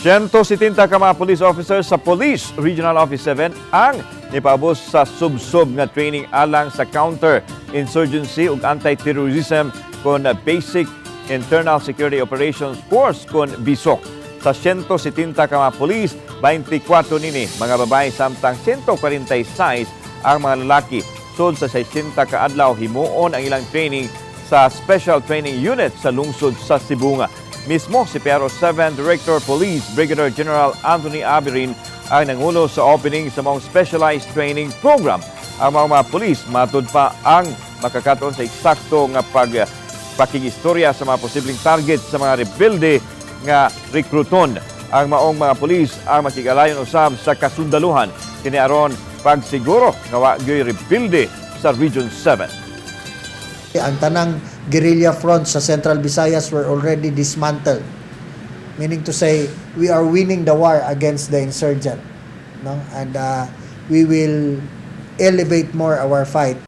170 ka mga police officers sa Police Regional Office 7 ang nipaabot sa sub-sub nga training alang sa counter insurgency ug anti-terrorism kon Basic Internal Security Operations Course kon BISOC. Sa 170 ka mga police, 24 nini mga babae samtang 146 ang mga lalaki. Sud sa 60 ka adlaw, himuon ang ilang training sa Special Training Unit sa lungsod sa Sibonga. Mismo si PRO 7 Director Police Brigadier General Anthony Aberin ang nangulo sa opening sa mga specialized training program. Ang mga police matud pa ang makakatuon sa eksakto nga pag pakigistorya sa mga posibleng target sa mga rebelde nga rekruton. Ang maong mga pulis ang makigalayon usab sa kasundaluhan kini aron pagsiguro nga wa gyoy rebelde sa Region 7. Ang tanang guerrilla fronts sa Central Visayas were already dismantled. Meaning to say, we are winning the war against the insurgent. No? And we will elevate more our fight.